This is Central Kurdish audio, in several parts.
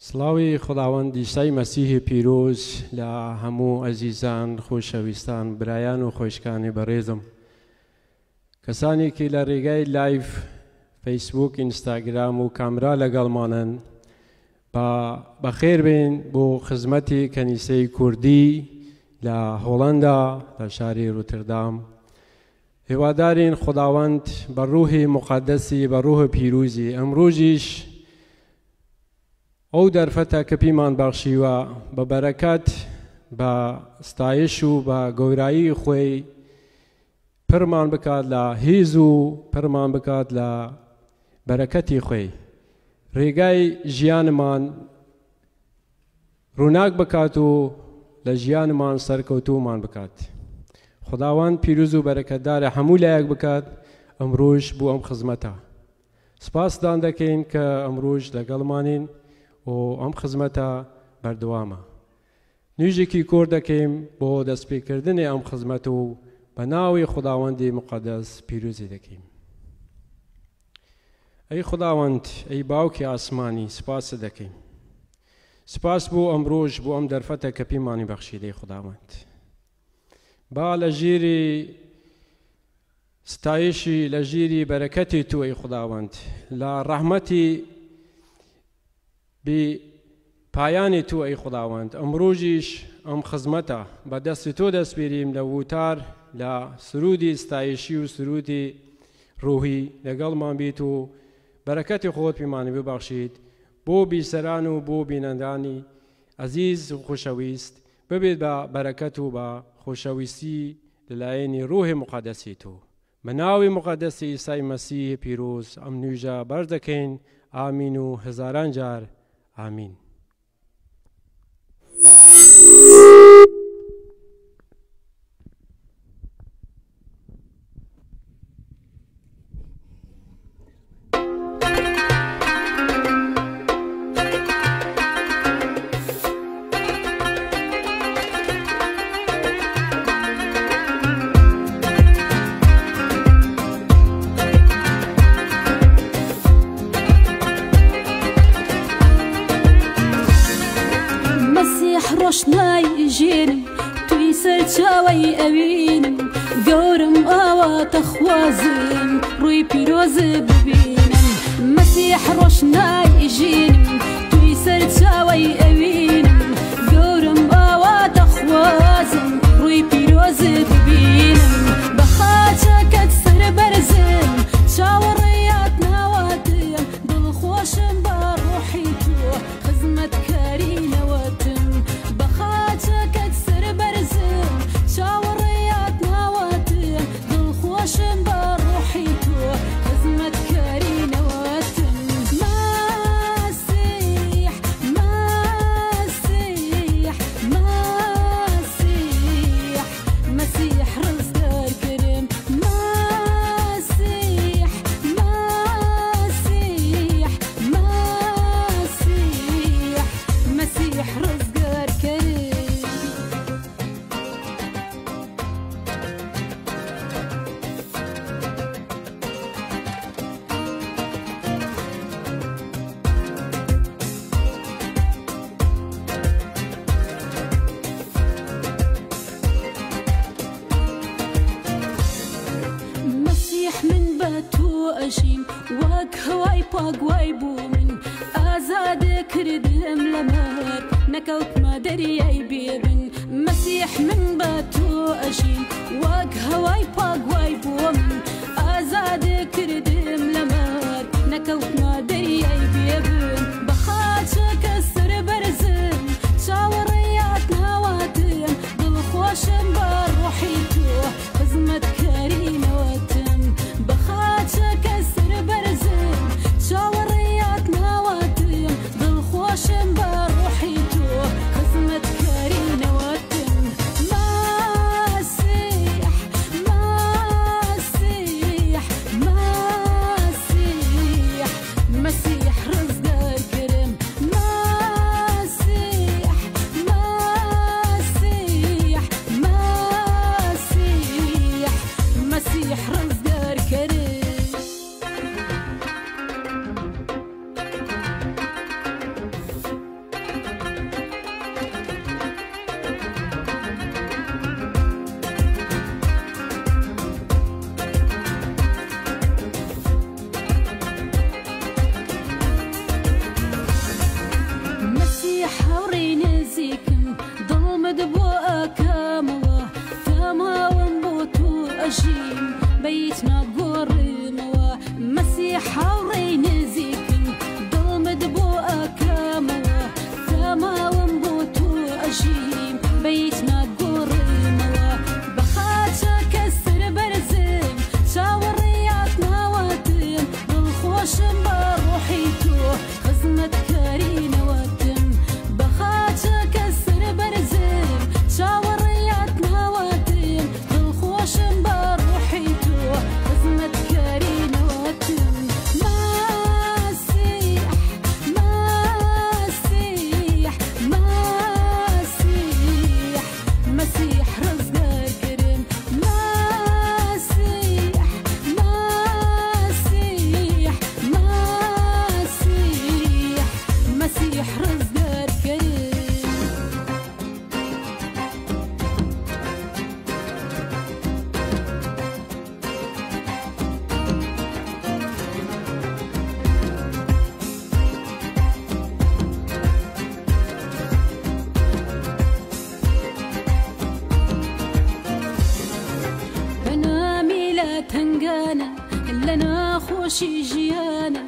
سڵاوی خوداوەند ئیسای مەسیحی پیرۆز لە هەموو ئەزیزان، خۆشەویستان، برایان و خۆشکانی بەڕێزم، کەسانێکی لە ڕێگای live فەیسبوک، ئینستاگرام و کامرا لەگەڵمانن، با بەخێر بێن بۆ خزمەتی کەنیسەی کوردی لە هۆڵەندا لە شاری ڕوتردام. هیوادارین خوداوەند بە ڕوحی موقەدەسی، بە ڕوح پیروزی ئەمڕوژیش ئەو دەرفەتە کە پیمان بەخشیوە بە بەرەکەت، بە ستایش و بە گەورایی خۆی پرمان بکات لە هیز و پرمان بکات لە بەرەکەتی خۆی، ڕێگای ژیانمان ڕووناک بکات و لە ژیانمان سەرکەوتوومان بکات. خوداوەند پیروز و بەرەکەتدارە هەموو لایەک بکات ئەمڕۆژ بۆ ئەم خزمەتە. سپاسدان دەکەین کە ئەمڕۆژ لەگەڵمانین و ئەم خزمەتە بەردەوامە. نوێژێکی کۆر دەکەین بۆ دەستپێکردنی ئەم خزمەت و بە ناوی خوداوەندی موقەدەس پیرۆزی دەکەین. ئەی خوداوەند، ئەی باوکی ئاسمانی، سپاست دەکەین. سپاس بۆ ئەمڕۆژ، بۆ ئەم دەرفەتە کە پیمانی بەخشیدەی خوداوەند. با لە ژیری ستایشی، لە ژیری بەرەکەتی تو ئەی خوداوەند، لە ڕەحمەتی بی پایانی تو ئەی خوداوەند، ئەمڕوژیش ئەم خزمەتە بە دەستی تۆ دەسپیریم لە ووتار، لە سرودی ستایشی و سرودی ڕوحی لەگەڵمان بیت و بەرەکەتی خۆت پیمانی ببەخشیت بۆ بیسەران و بۆ بینەندانی ئەزیز و خوشەویست ببێت بە بەرەکەت و بە خۆشەویستی لەلایەنی ڕوحی موقەدەسی تۆ. بە ناوی موقەدەسی ئیسای مەسیحی پیرۆز ئەم نویژە بەرز دەکەین، ئامین و هەزاران جار ئامین. مەسیح ڕۆشنای ژیرم، توی سەرچاوەی ئەوینم، گەورم ئاواتە خوازم ڕووی پیرۆز ببینم. مەسیح ڕۆشنای ژینم، توی سەرچاوەی ئەوینم، گەورم ئاواتە خوازم ڕووی پیرۆز ببینم. بە خاچەکەت سەربەرزم، چاوەڕێیات ناواتم، دڵخۆشم بە ڕۆحی تۆ، خزمەتکاری نەوەتم. بە خاچەکەت سەربەرزم، چاوەڕێیات ناواتم، دڵخۆشم بە ڕۆحی تۆ، خزمەتکاری نەوەتم. مەسیح، مەسیح، مەسیح، مەسیح ڕزگار کرم. مەسیح، مەسیح، مەسیح، مەسیح ڕزگار کرم. مەسیح من بە تۆ ئەژیم، وەک هەوای پاک وای بۆ من، ئازاد کردم لە مەرگ، نەکەوتمە دەریای بێبن. مەسیح من بە تۆ ئەژیم، وەک هەوای پاک وای بۆ من، ئازاد کردم لە مەرگ، نەکەوتمە دەریای بێبن. بە خاچەکە سەربەرزم، چاوەڕێیات ناواتم، دڵخۆشم بە ڕۆحی تۆ، خزمەتکاری نەوەتم. بە خاچەکە سەربەرزم، چاوەڕێیات ناواتم، دڵخۆشم بە ڕۆحی تۆ، خزمەتکاری نەوەتم. مەسیح، مەسیح، مەسیح، مەسیح ڕزگار. مەسیح هاوڕێی نزیکم دڵمت بۆ ئەکەمەوە تەماوم بۆ تۆ ئەژیم بەیت ناگۆڕمەوە مەسیح هاوڕێی نزیکم دڵمت بۆ ئەکەمەوە تەماوم بۆ تۆ ئەژیم بەیت ناگۆڕمەوە بەخاچەکە سەربەرزم چاوەڕێیات ناوەتم دڵخۆشم بە ڕۆحی تۆ خزمەتکاری نەوەتم بەخاچەکە سەربەرزم چاوەڕێیات ناوەتم دڵخۆشم بە ڕۆحی تۆ خزمەتکاری نەوەتم مەسیح مەسیح مەسیح مەسیح ڕزگارکردم مەسیح مەسیح مەسیح مەسیح ڕزگارکردم. بەنامی لە تەنگانە لە ناخۆشی ژیانە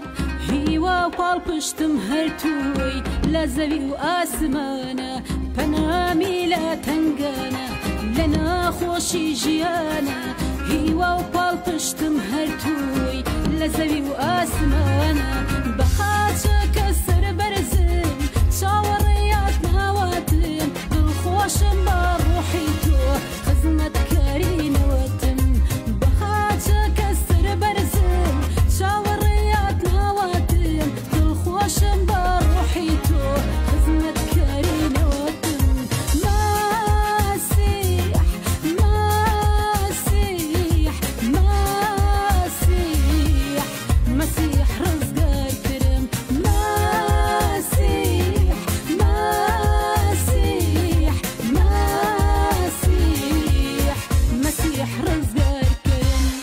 هیوا و پاڵپشتم هەر تۆی لە زەوی و ئاسمانە پەنامی لە تەنگانە لە ناخۆشی ژیانە هیوا و پاڵپشتم هەر تۆی لە زەوی و ئاسمانە بەخاچەکە سەربەرزم چاوەڕێیات ناوەتم دڵخۆشم بە ڕۆحی تۆ خزمەتکاری نەوەتم بەخاچەکە سەربەرزم چاوەڕێیات ناوەتم دڵخۆشم بە ڕۆحی تۆ خزمەتکاری نەوەتم مەسیح مەسیح مەسیح مەسیح ڕزگارکردم مەسیح مەسیح مەسیح مەسیح ڕزگارکردم.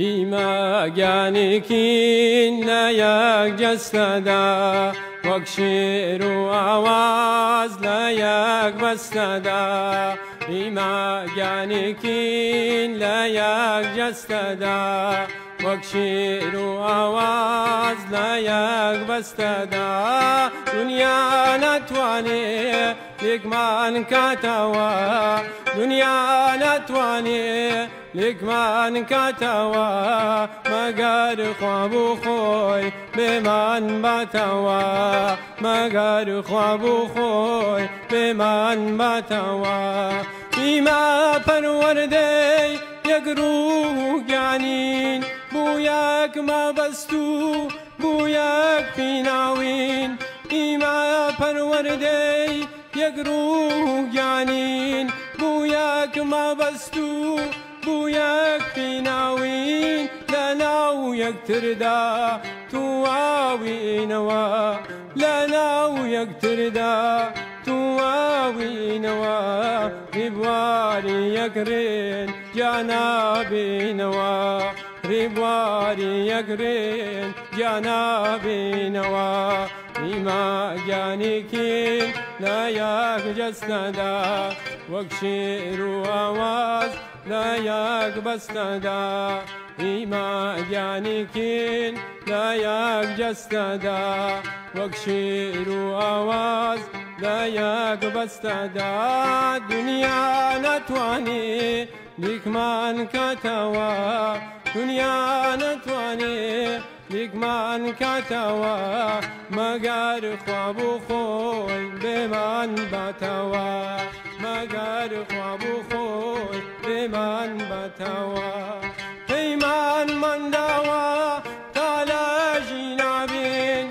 ئیمە گیانێکین لە یەک جەستەدا وەک شێر و ئاواز لە یەک بەستەدا ئیمە گیانێکین لە یەک جەستەدا وەک شێر و ئاواز لە یەک بەستەدا دنیا ناتوانێ لێکمان کاتەوە دنیا ناتوانێ لێکمان کاتەوە مەگەر خوا بوو خۆی بێمان باتەوە مەگەر خوا بوو خۆی بێمان باتەوە ئیمە پەروەردەی یەک ڕوو گیانین بوو یەک مەبەست و بوو یەک پیناوین ئیمە پەروەردەی یەک ڕوو گیانین بوو یەک مەبەست و بوو یەک پیناوین لەناو یەکتردا تواوینەوە لەناو یەکتردا تواوینەوە ڕێبواری یەکڕێن گیانابینەوە ڕێبواری یەکڕێن گیانابینەوە ئیمە گیانێکین لە یەک جەستەدا وەک شێر و ئاواز لە یەک بەستەدا ئیمە گیانێکین لە یەک جەستەدا وەک شێر و ئاواز لە یەک بەستەدا دنیا ناتوانێ لیکمان کاتەوە دنیا ناتوانێ لیکمان کاتەوە مەگەر خوا بوو خۆی بێمان باتەوە مەگەر خوا بوو خۆی بێمان باتەوە پەیمانمان داوە تا لە ژینا بین.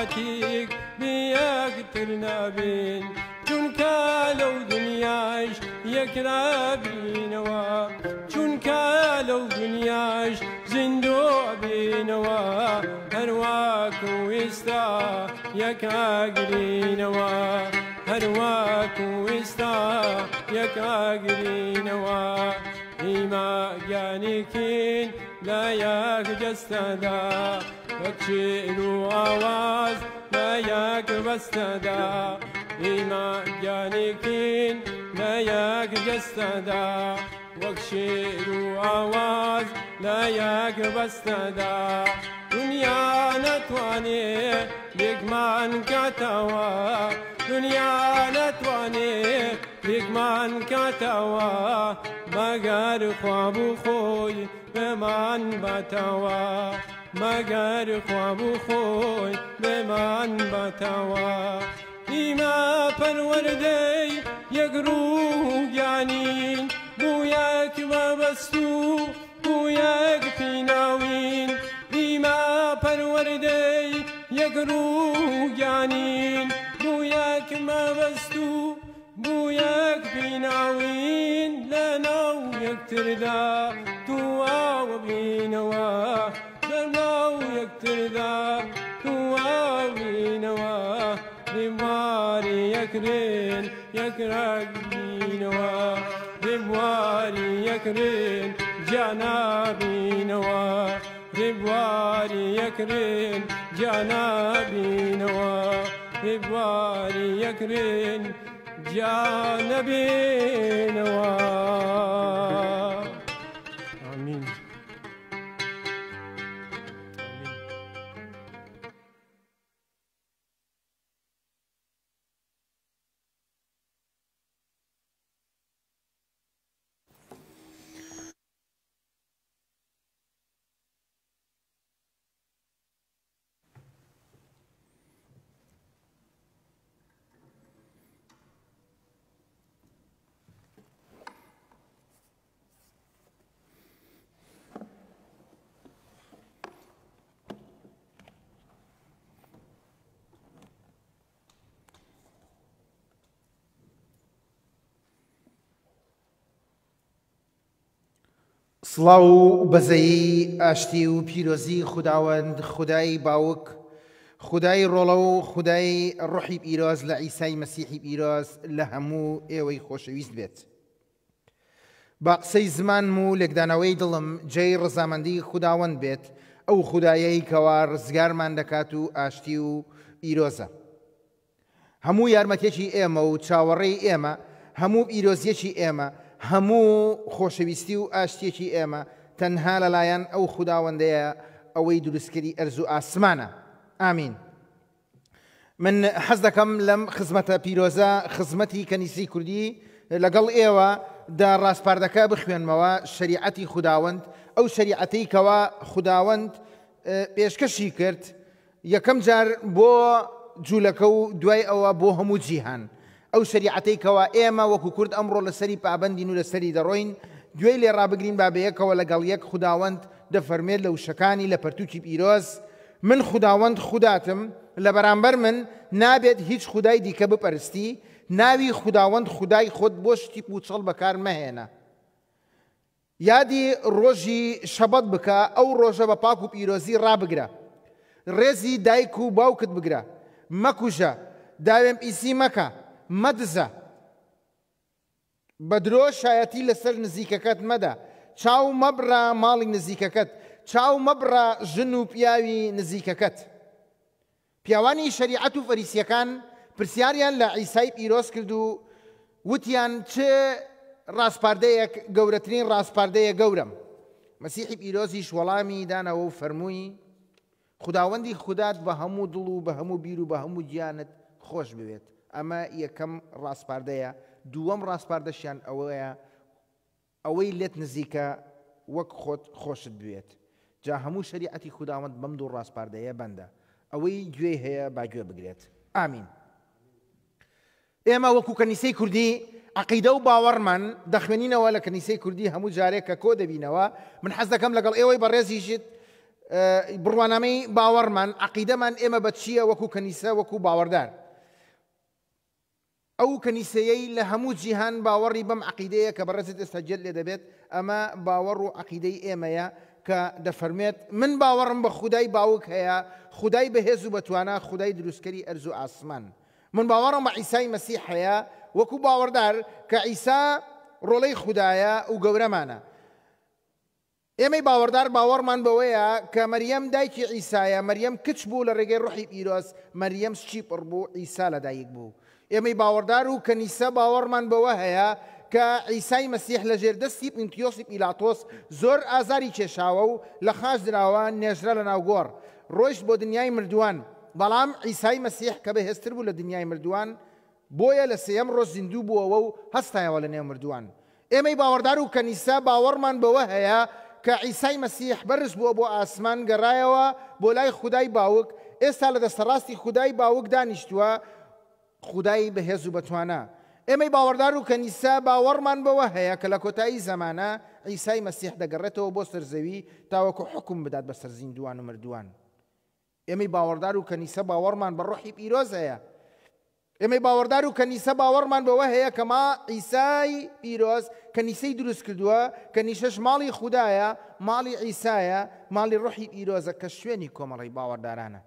کاتیک بیەکتر نابین، چونکە لەو دنیاش یەکرابینەوە، چونکە لەو دنیاش زیندوو بینەوە، هەروەکو ئێستا یەکاگرینەوە، هەروەکو ئێستا یەکاگرینەوە. ئیمە گیانێکین لە یەک جەستەدا، وەک شعر و ئاواز لە یەک بەستەدا. ئیمە گیانێکین لە یەک جەستەدا، وەک شعر و ئاواز لە یەک بەستەدا. دنیا نەتوانێ لێکمان کاتەوە، دنیا نەتوانێ لێکمان کاتەوە، مەگەر خوا بوو خۆی بمان باتەوە، مەگەر خوا بوو خۆی بمان باتەوە. ئیمە پەروەردەی یەک ڕوو گیانین، بوو یەک مەبەست و بوو یەک پیناوین. ئیمە پەروەردەی یەک ڕوو گیانین، بوو یەک مەبەست و بوو یەک پیناوین. لەناو یەکتردا تواوە بینەوە، لەناو یەکتردا تواوینەوە، رێبواری یەکرێن یەکراگرینەوە، رێبواری یەکرێن جیانابینەوە، رێبواری یەکرێن جیانابینەوە، رێبواری یەکرێن جیانەبینەوە. ئامین. سڵاو و بەزەیی ئاشتی و پیرۆزی خوداوەند خودای باوک خودای ڕۆڵە و خودای ڕۆحی پیرۆز لە عیسای مەسیحی پیرۆز لە هەموو ئێوەی خۆشەویست بێت. با قسەی زمانم و لێکدانەوەی دڵم جێی ڕەزامەندی خوداوەند بێت، ئەو خودایەی کەوا ڕزگارمان دەکات و ئاشتی و پیرۆزە. هەموو یارمەتیەکی ئێمە و چاوەڕێی ئێمە، هەموو پیرۆزیەکی ئێمە، هەموو خۆشەویستی و ئاشتیەکی ئێمە تەنها لەلایەن ئەو خوداوەندەیە ئەوەی دروستکەری ئەرز و ئاسمانە. ئامین. من حەز دەکەم لەم خزمەتە پیرۆزە، خزمەتی کەنیسەی کوردی لەگەڵ ئێوە دا ڕاسپاردەکە بخوێنمەوە، شەریعەتی خوداوەند، ئەو شەریعەتەی کەوا خوداوەند پێشکەشی کرد یەکەم جار بۆ جوولەکە و دوای ئەوە بۆ هەموو جیهان. ئەو شەریعەتەی کەوا ئێمە وەکو کورد ئەمڕۆ لەسەری پابەندین و لەسەری دەڕۆین، گوێی لێ ڕابگرین با بەیەکەوە لەگەڵ یەک خوداوەند دەفەرموێت لە وشەکانی لە پەرتووکی پیرۆز، من خوداوەند خوداتم، لە بەرامبەر من نابێت هیچ خودای دیکە بپەرستی، ناوی خوداوەند خودای خۆت بۆ شتی پووچەڵ بەکار مەهێنە. یادی ڕۆژی شەبەت بکە، ئەو ڕۆژە بە پاک و پیرۆزی ڕابگرە. ڕێزی دایک و باوکت بگرە. مەکوژە. داوێنپیسی مەکە. مەدزە. بە درۆ شایەتی لەسەر نزیکەکەت مەدە. چاو مەبڕە ماڵی نزیکەکەت. چاو مەبڕە ژن و پیاوی نزیکەکەت. پیاوانی شەریعەت و فەریسییەکان پرسیاریان لە عیسای پیرۆز کرد و وتیان، چ ڕاسپاردەیەک گەورەترین ڕاسپاردەیە گەورەم؟ مەسیحی پیرۆزیش وەڵامی دانەوە و فەرمووی، خوداوەندی خودات بە هەموو دڵ و بە هەموو بیر و بە هەموو گیانت خۆش بوێت. ئەمە یەکەم ڕاسپاردەیە، دووەم ڕاسپاردەشیان ئەوەیە، ئەوەی لێت نزیکە وەک خۆت خۆشت بوێت. جا هەموو شەریعەتی خوداوەند بەم دوو ڕاسپاردەیە بەندە. ئەوەی گوێی هەیە با گوێ بگرێت. ئامین. ئێمە وەکو کەنیسەی کوردی عەقیدە و باوەڕمان دەخوێنینەوە لە کەنیسەی کوردی هەموو جارێک کە کۆ دەبینەوە. من حەز دەکەم لەگەڵ ئێوەی بەڕێزیشت بڕوانامەی باوەڕمان، عەقیدەمان ئێمە بە چییە وەکو کەنیسە، وەکو باوەڕدار. ئەو کەنیسەیەی لە هەموو جیهان باوەڕی بەم عەقیدەیە کە بەڕێزت ئێستا گوێت لێ دەبێت، ئەمە باوەڕ و عەقیدەی ئێمەیە کە دەفەرموێت، من باوەڕم بە خودای باوک هەیە، خودای بەهێز و بەتوانا، خودای دروستکەری ئەرز و ئاسمان. من باوەڕم بە عیسای مەسیح هەیە وەکو باوەڕدار کە عیسا ڕۆڵەی خودایە و گەورەمانە. ئێمەی باوەڕدار باوەڕمان بەوەیە کە مەریەم دایکی عیسایە، مەریەم کچ بوو لە ڕێگەی ڕۆحی پیرۆز، مەریەم سکی پڕ بوو، عیسا لەدایک بوو. ئێمەی باوەڕدار و کەنیسە باوەڕمان بەوە هەیە کە عیسای مەسیح لە ژێر دەستی پنتیۆسی پیلاتۆس زۆر ئازاری کێشاوە و لە خاچ دراوە، نێژرا لە ناو گۆڕ، ڕۆیشت بۆ دنیای مردووان، بەڵام عیسای مەسیح کە بەهێزتر بوو لە دنیای مردووان، بۆیە لە سێیەم ڕۆژ زیندوو بووەوە و هەستایەوە لە نێو مردووان. ئێمەی باوەڕدار و کەنیسە باوەڕمان بەوە هەیە کە عیسای مەسیح بەرز بووە بۆ ئاسمان، گەڕایەوە بۆ لای خودای باوک، ئێستا لە دەستەڕاستی خودای باوک دانیشتووە، خودای بەهێز و بەتوانا. ئێمەی باوەڕدار و کەنیسە باوەڕمان بەوە هەیە کە لە کۆتایی زەمانە عیسای مەسیح دەگەڕێتەوە بۆ سەر زەوی تاوەکو حوکم بدات بەسەر زیندووان و مردووان. ئێمەی باوەڕدار و کەنیسە باوەڕمان بە ڕۆحی پیرۆز هەیە. ئێمەی باوەڕدار و کەنیسە باوەڕمان بەوە هەیە کە ما عیسای پیرۆز کەنیسەی دروست کردووە، کەنیسەش ماڵی خودایە، ماڵی عیسایە، ماڵی ڕۆحی پیرۆزە کە شوێنی کۆمەڵی باوەڕدارانە.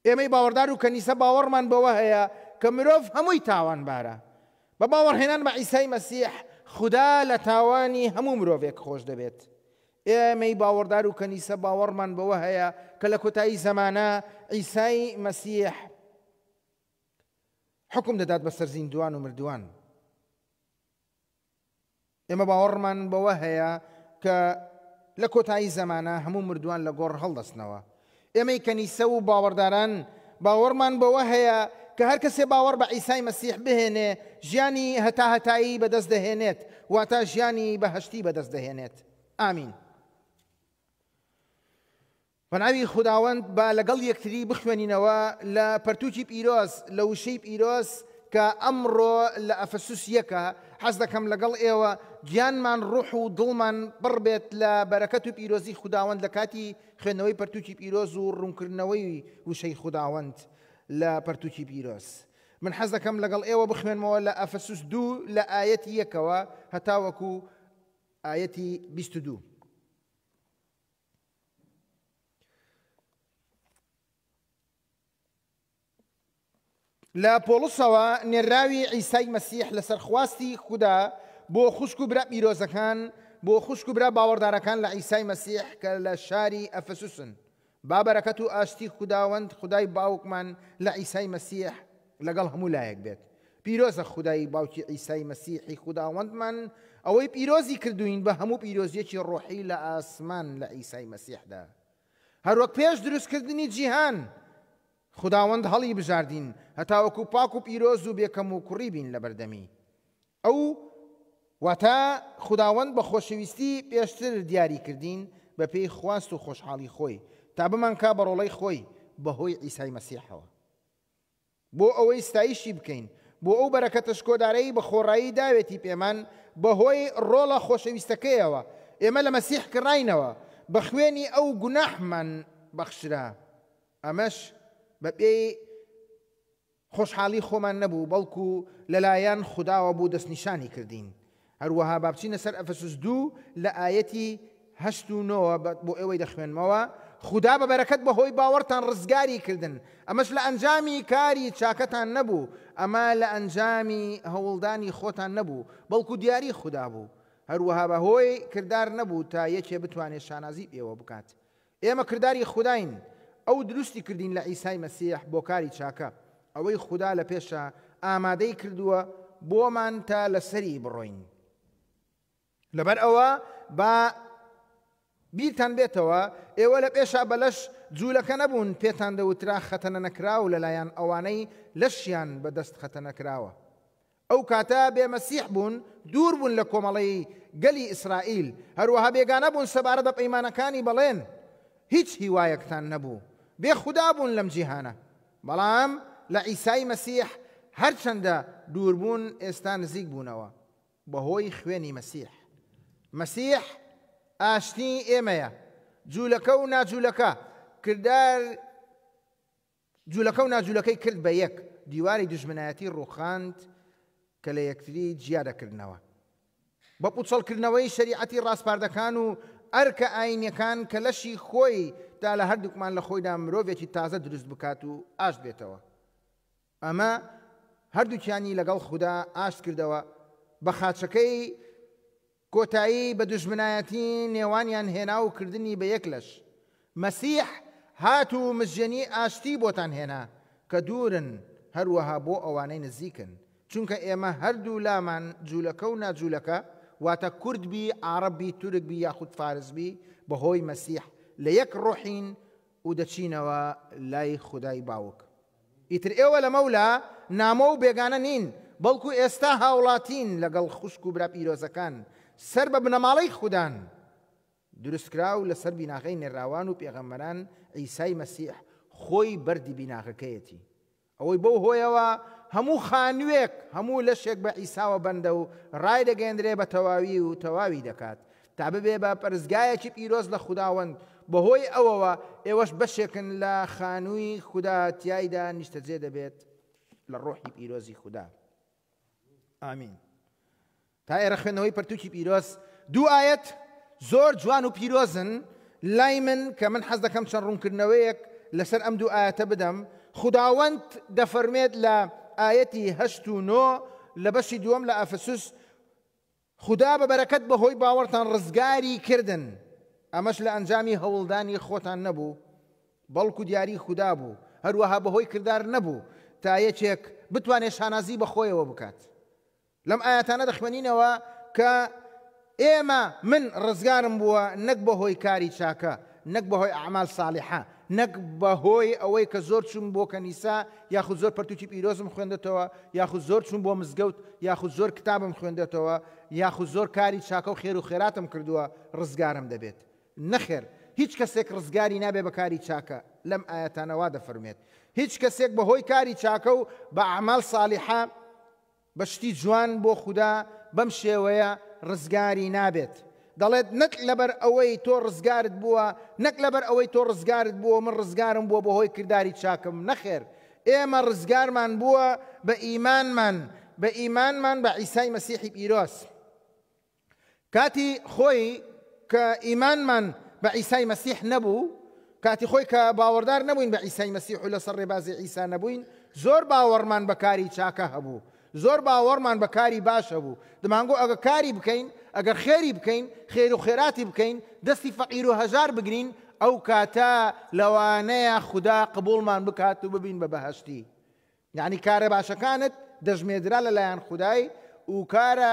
ئێمەی باوەڕدار و کەنیسە باوەڕمان بەوە هەیە کە مرۆڤ هەمووی تاوانبارە. بە باوەڕهێنان بە عیسای مەسیح خودا لە تاوانی هەموو مرۆڤێک خۆش دەبێت. ئێمەی باوەڕدار و کەنیسە باوەڕمان بەوە هەیە کە لە کۆتایی زەمانە عیسای مەسیح حوکم دەدات بەسەر زیندووان و مردووان. ئێمە باوەڕمان بەوە هەیە کە لە کۆتایی زەمانە هەموو مردووان لە گۆڕ هەڵدەستنەوە. ئێمەی کەنیسە و باوەڕداران باوەڕمان بەوە هەیە کە هەر کەسێ باوەڕ بە عیسای مەسیح بهێنێ ژیانی هەتاهەتایی بەدەست دەهێنێت، واتە ژیانی بەهەشتی بەدەست دەهێنێت. ئامین. بە ناوی خوداوەند با لەگەڵ یەکتری بخوێنینەوە لە پەرتووکی پیرۆز، لە وشەی پیرۆز کە ئەمڕۆ لە ئەفەسوس یەکە، حەز دەکەم لەگەڵ ئێوە گیانمان، ڕوح و دڵمان پڕ بێت لە بەرەکەت و پیرۆزی خوداوەند لە کاتی خوێندنەوەی پەرتووکی پیرۆز و ڕوونکردنەوەی وشەی خوداوەند لە پەرتووکی پیرۆز. من حەز دەکەم لەگەڵ ئێوە بخوێنمەوە لە ئەفەسوس دوو لە ئایەتی یەکەوە هەتاوەکو ئایەتی 22. لە پۆڵسەوە نێرراوی عیسای مەسیح لەسەر خواستی خودا بۆ خوشک و برا پیرۆزەکان، بۆ خوشک و برا باوەڕدارەکان لە عیسای مەسیح کە لە شاری ئەفەسوسن. با بەرەکەت و ئاشتی خوداوەند خودای باوکمان لە عیسای مەسیح لەگەڵ هەموو لایەک بێت. پیرۆزە خودای باوکی عیسای مەسیحی خوداوەندمان، ئەوەی پیرۆزی کردووین بە هەموو پیرۆزییەکی ڕۆحی لە ئاسمان لە عیسای مەسیحدا. هەروەک پێش دروستکردنی جیهان خوداوەند هەڵیبژاردین هەتاوەکو پاک و پیرۆز و بێ کەموکوڕی بین لەبەردەمی. ئەو، واتە خوداوەند بە خۆشەویستی پێشتر دیاری کردین بەپێی خواست و خۆشحاڵی خۆی، تا بمانکا بە ڕۆڵەی خۆی بەهۆی عیسای مەسیحەوە. بۆ ئەوەی ستایشی بکەین بۆ ئەو بەرەکەتە شکۆدارەی بە خۆڕایی داوێتی پێمان بەهۆی ڕۆڵە خۆشەویستەکەیەوە، ئێمە لە مەسیح کڕاینەوە، بە خوێنی ئەو گوناحمان بەخشرا. ئەمەش بەپێی خۆشحاڵی خۆمان نەبوو، بەڵکو لەلایەن خوداوە بوو دەستنیشانی کردین. هەروەها با بچینە سەر ئەفەسوس دوو لە ئایەتی هەشت و نۆوە بۆ ئێوەی دەخوێنمەوە، خودا بە بەرەکەت بەهۆی باوەڕتان ڕزگاری کردن، ئەمەش لە ئەنجامی کاری چاکەتان نەبوو، ئەمە لە ئەنجامی هەوڵدانی خۆتان نەبوو، بەڵکو دیاری خودا بوو. هەروەها بەهۆی کردار نەبوو تا یەکێ بتوانێت شانازی پێوە بکات. ئێمە کرداری خوداین، ئەو دروستی کردین لە عیسای مەسیح بۆ کاری چاکە، ئەوەی خودا لە پێشا ئامادەی کردووە بۆمان تا لەسەری بڕۆین. لەبەر ئەوە با بیرتان بێتەوە، ئێوە لە پێشا بە لەش جوولەکە نەبوون، پێتان دەوترا خەتەنەنەکراو لەلایەن ئەوانەی لەشیان بە دەست خەتەنە کراوە. ئەو کاتە بێ مەسیح بوون، دوور بوون لە کۆمەڵەی گەلی ئیسرائیل، هەروەها بێگانە بوون سەبارەت بە پەیمانەکانی بەڵێن. هیچ هیوایەکتان نەبوو. بێ خودا بوون لەم جیهانە. بەڵام لە عیسای مەسیح هەرچەندە دوور بوون، ئێستا نزیک بوونەوە بەهۆی خوێنی مەسیح. مەسیح ئاشتیی ئێمەیە. جوولەکە و ناجوولەکە، کردار جوولەکە و ناجوولەکەی کرد بە یەک، دیواری دوژمنایەتی ڕووخاند کە لە یەکتری جیا دەکردنەوە. بە پووچەڵکردنەوەی شەریعەتی ڕاسپاردەکان و ئەرکە ئایینیەکان کە لەشی خۆی تا لە هەردووکمان لە خۆیدا مرۆڤێکی تازە دروست بکات و ئاشت بێتەوە. ئەمە هەردووکیانی لەگەڵ خودا ئاشت کردەوە، بە خاچەکەی کۆتایی بە دوژمنایەتی نێوانیان هێنا و کردنی بە یەک لەش. مەسیح هات و مزگێنی ئاشتی بۆتان هێنا کە دوورن، هەروەها بۆ ئەوانەی نزیکن. چونکە ئێمە هەردوو لامان جوولەکە و ناجوولەکە، واتە کورد بی، عاڕەب بی، تورک بی یاخود فارس بی، بەهۆی مەسیح لە یەک ڕۆحین و دەچینەوە لای خودای باوک. ئیتر ئێوە لەمەولا نامۆ و بێگانە نین، بەڵکو ئێستا هاوڵاتین لەگەڵ خوشک و برا پیرۆزەکان، سەر بە بنەماڵەی خودان، دروستکراو لەسەر بیناغەی نێرراوان و پێغەمبەران، عیسای مەسیح خۆی بەردی بیناغەکەیەتی. ئەوەی بەو هۆیەوە هەموو خانووێک، هەموو لەشێک بە عیساوە بەندە و ڕایدەگەیەندرێ بە تەواوی و تەواوی دەکات، تا ببێ بە پەرستگایەکی پیرۆز لە خوداوەند، بەهۆی ئەوەوە ئێوەش بەشێکن لە خانووی خودا تیایدا نیشتەجێ دەبێت لە ڕۆحی پیرۆزی خودا. ئامین. تا ئێرە خوێندنەوەی پەرتوکی پیرۆز دوو ئایەت زۆر جوان و پیرۆزن لای من کە من حەز دەکەم چەند ڕوونکردنەوەیەک لەسەر ئەم دوو ئایەتە بدەم خوداوەند دەفەرمێت لە ئایەتی هەشت و نۆ لە بەشی دووەم لە ئەفسوس خودا بە بەرەکەت بەهۆی باوەڕتان ڕزگاری کردن، ئەمەش لە ئەنجامی هەوڵدانی خۆتان نەبوو، بەڵکو دیاری خودا بوو، هەروەها بەهۆی کردار نەبوو، تا یەکێک بتوانێت شانازی بە خۆیەوە بکات. لەم ئایەتانە دەخوێنینەوە کە ئێمە، من، ڕزگارم بووە نەک بەهۆی کاری چاکە، نەک بەهۆی اعمال صالحە، نەک بەهۆی ئەوەی کە زۆر چووم بۆ کەنیسە یاخود زۆر پەرتوکی پیرۆزم خوێندەتەوە یاخود زۆر چووم بۆ مزگەوت یاخود زۆر کتابم خوێندەتەوە یاخود زۆر کاری چاکە و خێر و خێراتم کردووە ڕزگارم دەبێت. نەخێر هیچ کەسێک ڕزگاری نابێ بە کاری چاکە، لەم ئایەتانە وا دەفەرموێت هیچ کەسێک بەهۆی کاری چاکە و بە اعمال صالحە بە شتی جوان بۆ خودا بەم شێوەیە ڕزگاری نابێت. دەڵێت نەک لەبەر ئەوەی تۆ ڕزگارت بووە، نەک لەبەر ئەوەی تۆ ڕزگارت بووە من ڕزگارم بووە بەهۆی کرداری چاکم، نەخێر ئێمە ڕزگارمان بووە بە ئیمانمان، بە ئیمانمان بە عیسای مەسیحی پیرۆز. کاتی خۆی کە ئیمانمان بە عیسای مەسیح نەبوو، کاتی خۆی کە باوەڕدار نەبووین بە عیسای مەسیح و لەسەر ڕێبازی عیسا نەبووین، زۆر باوەڕمان بە کاری چاکە هەبوو، زۆر باوەڕمان بە کاری باش هەبوو، دەمانگۆ ئەگەر کاری بکەین، ئەگەر خێری بکەین، خێر و خێراتی بکەین، دەستی فەقیر و هەژار بگرین، ئەو کاتە لەوانەیە خودا قبوڵمان بکات و ببین بە بەهەشتی. یەعنی کارە باشەکانت دەژمێردرا لە لایەن خودای و کارە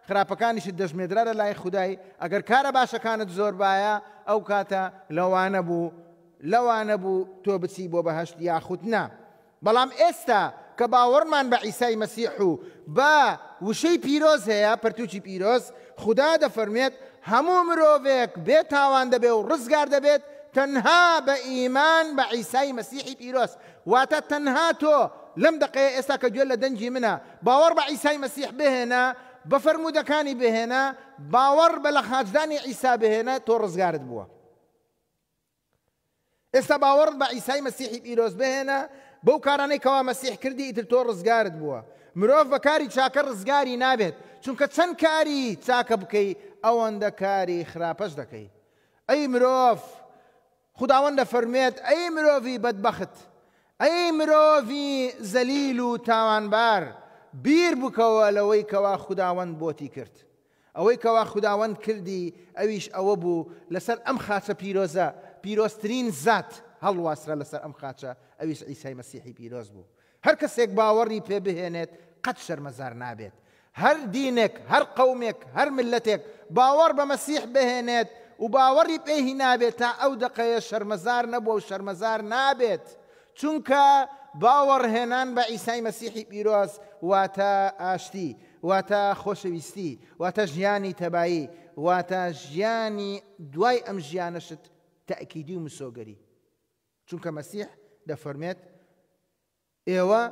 خراپەکانیشت دەژمێردرا لە لای خودای، ئەگەر کارە باشەکانت زۆر بایە ئەو کاتە لەوانە بوو لەوانە بوو تۆ بچی بۆ بەهەشت یاخود نا. بەڵام ئێستا کە باوەڕمان بە عیسای مەسیح و بە وشەی پیرۆز هەیە، پەرتوکی پیرۆز، خودا دەفەرموێت هەموو مرۆڤێک بێ تاوان دەبێ و ڕزگار دەبێت تەنها بە ئیمان بە عیسای مەسیحی پیرۆز. واتە تەنها تۆ لەم دەقەیە ئێستا کە گوێت لە دەنگی منە باوەڕ بە عیسای مەسیح بهێنە، بە فەرموودەکانی بهێنە، باوەڕ بە لەخاچدانی عیسا بهێنە تۆ ڕزگارت بووە. ئێستا باوەڕت بە عیسای مەسیحی پیرۆز بهێنە، بەو کارانەی کەوا مەسیح کردی ئیتر تۆ ڕزگارت بووە. مرۆڤ بە کاری چاکە ڕزگاری نابێت، چونکە چەند کاری چاکە بکەی ئەوەندە کاری خراپەش دەکەی. ئەی مرۆڤ، خوداوەند دەفەرموێت، ئەی مرۆڤی بەدبەخت، ئەی مرۆڤی زەلیل و تاوانبار، بیر بکەوە لەوەی کەوا خوداوەند بۆتی کرد. ئەوەی کەوا خوداوەند کردی ئەویش ئەوە بوو لەسەر ئەم خاچە پیرۆزە، پیرۆزترین زات هەڵواسرا لەسەر ئەم خاچە، ئەویش عیسای مەسیحی پیرۆز بوو. هەر کەسێک باوەڕی پێ بهێنێت قەت شەرمەزار نابێت. هەر دینێک، هەر قەومێک، هەر میللەتێک باوەڕ بە مەسیح بهێنێت و باوەڕی پێ هینابێت تا ئەو دەقەیە شەرمەزار نەبووە و شەرمەزار نابێت. چونکە باوەڕهێنان بە عیسای مەسیحی پیرۆز واتە ئاشتی، واتە خۆشەویستی، واتە ژیانی تەبایی، واتە ژیانی دوای ئەم ژیانەشت تەئکیدی و مسۆگەری. چونکە مەسیح دەفەرمێت، ئێوە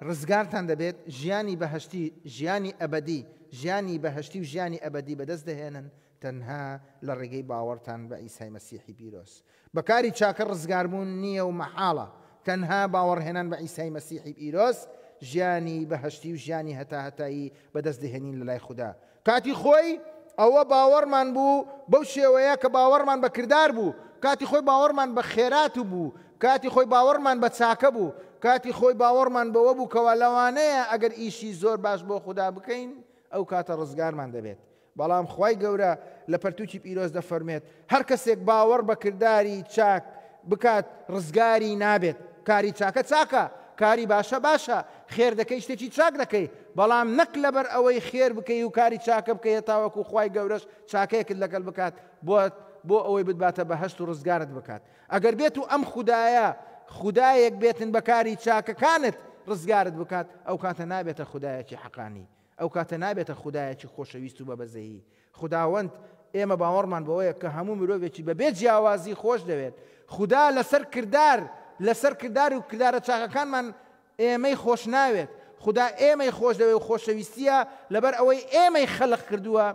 ڕزگارتان دەبێت، ژیانی بەهەشتی، ژیانی ئەبەدی، ژیانی بەهەشتی و ژیانی ئەبەدی بەدەست دەهێنن تەنها لە ڕێگەی باوەڕتان بە عیسای مەسیحی پیرۆز. بە کاری چاکە ڕزگاربوون نییە و مەحاڵە، تەنها باوەڕهێنان بە عیسای مەسیحی پیرۆز ژیانی بەهەشتی و ژیانی هەتاهەتایی بەدەست دەهێنین لەلای خودا. کاتی خۆی ئەوە باوەڕمان بوو بەو شێوەیە کە باوەڕمان بە کردار بوو، کاتی خۆی باوەڕمان بە خێرات بوو، کاتی خۆی باوەڕمان بە چاکە بوو، کاتی خۆی باوەڕمان بەوە بوو کەوا لەوانەیە ئەگەر ئیشی زۆر باش بۆ خودا بکەین ئەو کاتە ڕزگارمان دەبێت. بەڵام خوای گەورە لە پەرتوکی پیرۆز دەفەرموێت، هەر کەسێک باوەڕ بە کرداری چاک بکات ڕزگاری نابێت. کاری چاکە چاکە، کاری باشە باشە، خێر دەکەی شتێکی چاک دەکەی، بەڵام نەک لەبەر ئەوەی خێر بکەی و کاری چاکە بکەی هەتاوەکو خوای گەورەش چاکەیەکت لەگەڵ بکات بۆت بۆ ئەوەی بتباتە بەهەشت و ڕزگارت بکات. ئەگەر بێت و ئەم خودایە خودایەک بێتن بە کاری چاکەکانت ڕزگارت بکات، ئەوکاتە نابێتە خودایەکی حەقانی. ئەو کاتە نابێتە خودایەکی خۆشەویست و بە بەزەیی. خوداوەند، ئێمە باوەڕمان بەوەیە کە هەموو مرۆڤێکی بە بێ جیاوازی خۆش دەوێت. خودا لەسەر کردار، لەسەر کردار و کردارە چاکەکانمان ئێمەی خۆش ناوێت. خودا ئێمەی خۆش دەوێت و خۆشەویستییە لەبەر ئەوەی ئێمەی خەلق کردووە،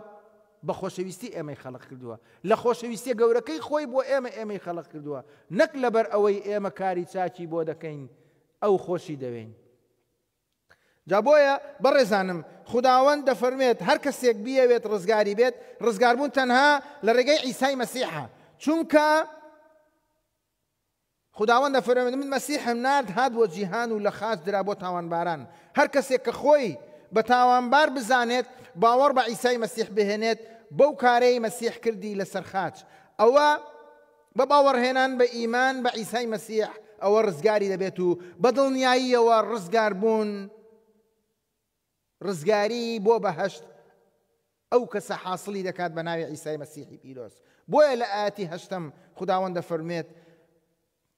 بە خۆشەویستی ئێمەی خەلق کردووە. لە خۆشەویستییە گەورەکەی خۆی بۆ ئێمە ئێمەی خەلق کردووە، نەک لەبەر ئەوەی ئێمە کاری چاکی بۆ دەکەین ئەو خۆشی دەوێین. جا بۆیە بەڕێزانم، خوداوەند دەفەرموێت، هەر کەسێک بیەوێت ڕزگاری بێت، ڕزگاربوون تەنها لە ڕێگەی عیسای مەسیحە، چونکە خوداوەند دەفەرموێت، من مەسیحم نارد، هات بۆ جیهان و لە خاچ درا بۆ تاوانباران. هەر کەسێک کە خۆی بە تاوانبار بزانێت، باوەڕ بە عیسای مەسیح بهێنێت، بەو کارەی مەسیح کردی لەسەر خاچ، ئەوە بە باوەڕهێنان بە ئیمان بە عیسای مەسیح ئەوە ڕزگاری دەبێت و بە دڵنیاییەوە ڕزگاربوون ڕزگاری بۆ بەهەشت ئەو کەسە حاسڵی دەکات بە ناوی عیسای مەسیحی پیرۆز. بۆیە لە ئایەتی هەشتەم خوداوەند دەفەرموێت،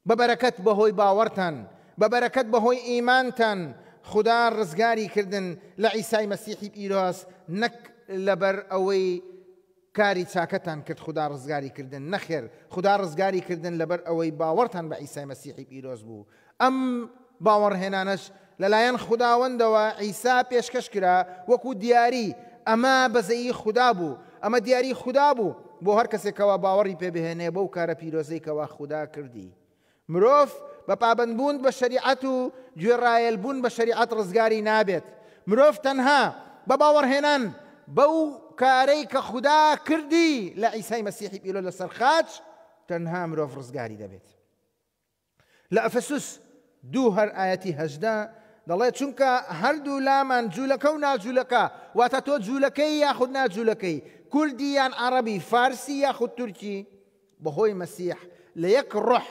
بە بەرەکەت بەهۆی باوەڕتان، بە بەرەکەت بەهۆی ئیمانتان خودا ڕزگاری کردن لە عیسای مەسیحی پیرۆز نەک لەبەر ئەوەی کاری چاکەتان کرد خودا ڕزگاری کردن، نەخێر خودا ڕزگاری کردن لەبەر ئەوەی باوەڕتان بە عیسای مەسیحی پیرۆز بوو. ئەم باوەڕهێنانەش لەلایەن خوداوەندەوە عیسا پێشکەش کرا وەکو دیاری، ئەمە بەزەیی خودا بوو، ئەمە دیاری خودا بوو بۆ هەر کەسێک کەوا باوەڕی پێ بهێنێ بەو کارە پیرۆزەی کەوا خودا کردی. مرۆڤ بە پابەندبوون بە شەریعەت و گوێڕایەلبوون بە شەریعەت ڕزگاری نابێت. مرۆڤ تەنها بە باوەڕهێنان بەو کارەی کە خودا کردی لە عیسای مەسیحی پیرۆز لەسەر خاچ، تەنها مرۆڤ ڕزگاری دەبێت. لە ئەفەسوس دوو هەر ئایەتی 18 دەڵێت چونکە هەردوو لامان جوولەکە و ناجوولەکە، واتە تۆ جوولەکەی یاخود ناجوولەکەی، کوردی یان عەڕەبی، فارسی یاخود تورکی، بەهۆی مەسیح لە یەک ڕۆح،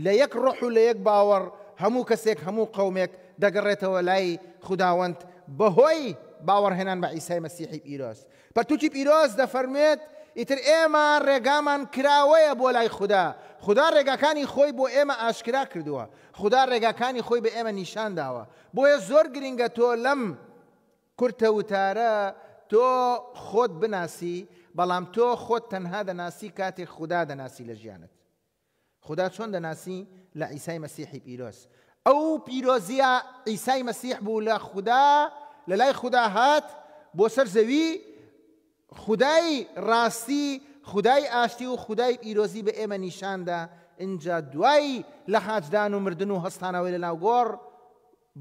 لە یەک ڕۆح و لە یەک باوەڕ هەموو کەسێک، هەموو قەومێک دەگەڕێتەوە لای خوداوەند بەهۆی باوەڕهێنان بە عیسای مەسیحی پیرۆز. پەرتوکی پیرۆز دەفەرموێت، ئیتر ئێمە ڕێگامان کراوەیە بۆ لای خودا، خودا ڕێگاکانی خۆی بۆ ئێمە ئاشکرا کردووە، خودا ڕێگاکانی خۆی بە ئێمە نیشان داوە. بۆیە زۆر گرینگە تۆ لەم کورتە وتارە تۆ خۆت بناسی، بەڵام تۆ خۆت تەنها دەناسی کاتێک خودا دەناسی لە ژیانت. خودا چۆن دەناسی؟ لە عیسای مەسیحی پیرۆز. ئەو پیرۆزیە عیسای مەسیح بوو لە خودا، لە لای خودا هات بۆ سەر زەوی، خودای ڕاستی، خودای ئاشتی و خودای پیرۆزی بە ئێمە نیشاندا، ئینجا دوای لە خاچدان و مردن و هەستانەوەی لە ناو گۆڕ،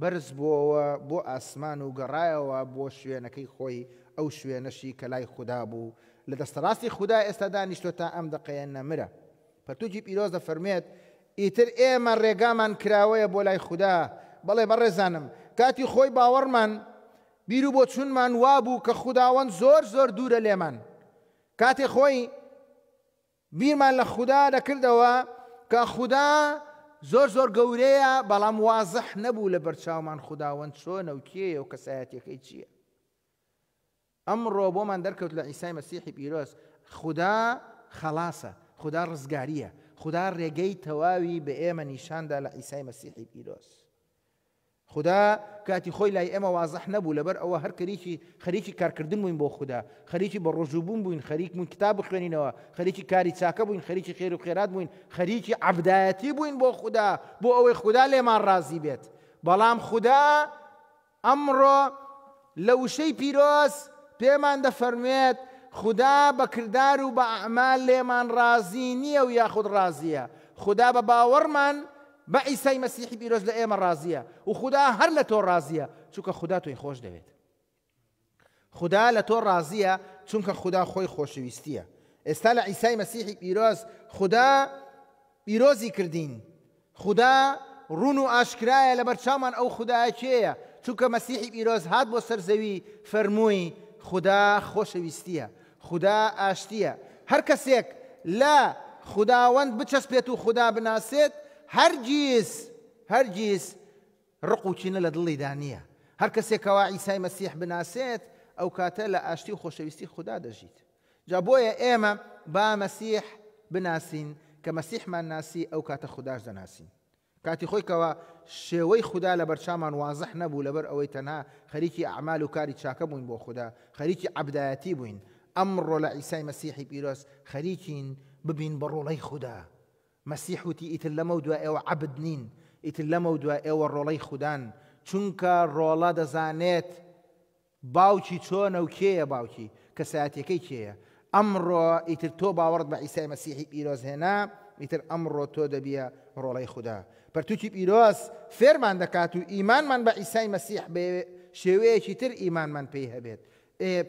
بەرز بووەوە بۆ ئاسمان و گەڕایەوە بۆ شوێنەکەی خۆی، ئەو شوێنەشی کە لای خودا بوو، لە دەستەڕاستی خودا ئێستا دانیشتووە تا ئەم دەقەیە نەمرە. پەرتووکی پیرۆز دەفەرموێت، ئیتر ئێمە ڕێگامان کراوەیە بۆ لای خودا. بەڵێ بەڕێزانم، کاتی خۆی باوەڕمان، بیر و بۆچوونمان وابوو کە خوداوەند زۆر زۆر دوورە لێمان. کاتێ خۆی بیرمان لە خودا دەکردەوە کە خودا زۆر زۆر گەورەیە، بەڵام وازح نەبوو لە بەرچاومان خوداوەند چۆنە و کێیە و کەسایەتیەکەی چییە. ئەمڕۆ بۆمان دەرکەوت لە عیسای مەسیحی پیرۆز خودا خەڵاسە، خودا ڕزگارییە، خودا ڕێگەی تەواوی بە ئێمە نیشاندا لە عیسای مەسیحی پیرۆز. خودا کاتی خۆی لای ئێمە وازح نەبوو، لەبەر ئەوە هەر کەریکی خەریکی کارکردن بووین بۆ خودا، خەریکی بەڕۆژوو بوون بووین، خەریک بووین کتاب بخوێنینەوە، خەریکی کاری چاکە بووین، خەریکی خێر و خێرات بووین، خەریکی عەبدایەتی بووین بۆ خودا، بۆ ئەوەی خودا لێمان ڕازی بێت. بەڵام خودا ئەمڕۆ لە وشەی پیرۆز پێمان دەفەرموێت، خودا بە کردار و بە ئەعمال لێمان ڕازی نییە و یاخود ڕازییە. خودا بە باوەڕمان بە عیسای مەسیحی پیرۆز لە ئێمە ڕازییە و خودا هەر لە تۆ ڕازییە، چونکە خودا تۆی خۆش دەوێت. خودا لە تۆ ڕازییە چونکە خودا خۆی خۆشەویستییە. ئێستا لە عیسای مەسیحی پیرۆز خودا پیرۆزی کردین. خودا ڕوون و ئاشکرایە لەبەرچاومان ئەو خودایە کێیە، چونکە مەسیحی پیرۆز هات بۆ سەر زەوی فەرمووی خودا خۆشەویستییە، خودا ئاشتییە. هەر کەسێک لە خوداوەند بچەسپێت و خودا بناسێت هەرگیز هەرگیز ڕق و کینە لە دڵیدا نییە. هەر کەسێک کەوا عیسای مەسیح بناسێت، ئەو کاتە لە ئاشتی و خۆشەویستی خودا دەژیت. جا بۆیە ئێمە با مەسیح بناسین، کە مەسیحمان ناسی ئەو کاتە خوداش دەناسین. کاتی خۆی کەوا شێوەی خودا لەبەرچاومان وازح نەبوو، لەبەر ئەوەی تەنها خەریکی ئەعمال و کاری چاکە بووین بۆ خودا، خەریکی عەبدایەتی بووین. ئەمڕۆ لە عیسای مەسیحی پیرۆز خەریکین ببین بە ڕۆڵەی خودا. مەسیح وتی ئیتر لەمەودوا ئێوە عەبد نین، ئیتر لەمەودوا ئێوە ڕۆڵەی خودان، چونکە ڕۆڵە دەزانێت باوکی چۆنە و کێیە باوکی، کەسایەتیەکەی کێیە. ئەمڕۆ ئیتر تۆ باوەڕت بە عیسای مەسیحی پیرۆز هێنا، ئیتر ئەمڕۆ تۆ دەبیە ڕۆڵەی خودا. پەرتوکی پیرۆز فێرمان دەکات و ئیمانمان بە عیسای مەسیح بە شێوەیەکی تر ئیمانمان پێی هەبێت.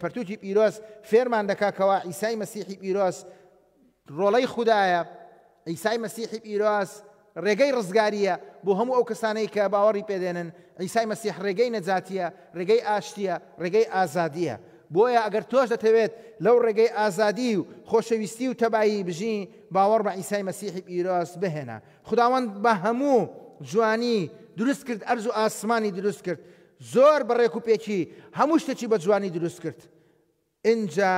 پەرتوکی پیرۆز فێرمان دەکات کەوا عیسای مەسیحی پیرۆز ڕۆڵەی خودایە، عیسای مەسیحی پیرۆز ڕێگەی ڕزگارییە بۆ هەموو ئەو کەسانەی کە باوەڕی پێدێنن، عیسای مەسیح ڕێگەی نەجاتییە، ڕێگەی ئاشتییە، ڕێگەی ئازادییە. بۆیە ئەگەر تۆش دەتەوێت لەو ڕێگەی ئازادی و خۆشەویستی و تەبایی بژی، باوەڕ بە عیسای مەسیحی پیرۆز بهێنە. خوداوەند بە هەموو جوانی دروست کرد، ئەرز و ئاسمانی دروست کرد، زۆر بە ڕێکوپێکی هەموو شتێکی بە جوانی دروست کرد. ئینجا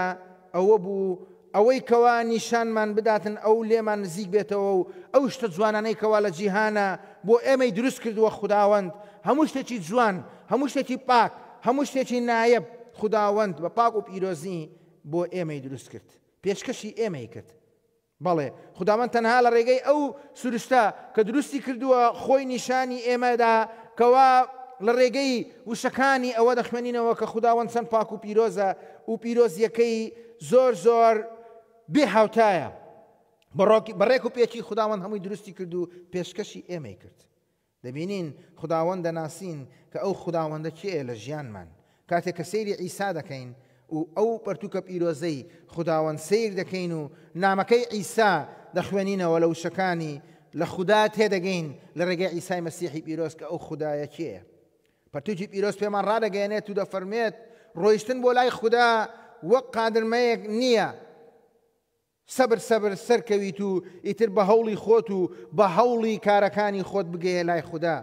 ئەوە بوو ئەوەی کەوا نیشانمان بداتن ئەو لێمان نزیک بێتەوە و ئەو شتە جوانانەی کەوا لە جیهانە بۆ ئێمەی دروست کردووە خوداوەند هەموو شتێکی جوان، هەموو شتێکی پاک، هەموو شتێکی نایەب خوداوەند بە پاک و پیرۆزی بۆ ئێمەی دروست کرد، پێشکەشی ئێمەی کرد. بەڵێ، خوداوەند تەنها لە ڕێگەی ئەو سروشتە کە دروستی کردووە خۆی نیشانی ئێمەدا کەوا لە ڕێگەی وشەکانی ئەوە دەخوێنینەوە کە خوداوەند چەند پاک و پیرۆزە و پیرۆزیەکەی زۆر زۆر بێ هاوتایە. بە ڕێک و پێکی خوداوەند هەمووی دروستی کرد و پێشکەشی ئێمەی کرد. دەبینین خوداوەند دەناسین کە ئەو خوداوەندە کێیە لە ژیانمان. کاتێک کە سەیری عیسا دەکەین و ئەو پەرتووکە پیرۆزەی خوداوەند سەیر دەکەین و نامەکەی عیسا دەخوێنینەوە لە وشەکانی لە خودا تێدەگەین لە ڕێگەی عیسای مەسیحی پیرۆز کە ئەو خودایە کێیە. پەرتووکی پیرۆز پێمان ڕادەگەیەنێت و دەفەرموێت ڕۆیشتن بۆ لای خودا وەک قادرمەیەک نییە، سەبر سەبر سەرکەویت و ئیتر بە هەوڵی خۆت و بە هەوڵی کارەکانی خۆت بگەیە لای خودا.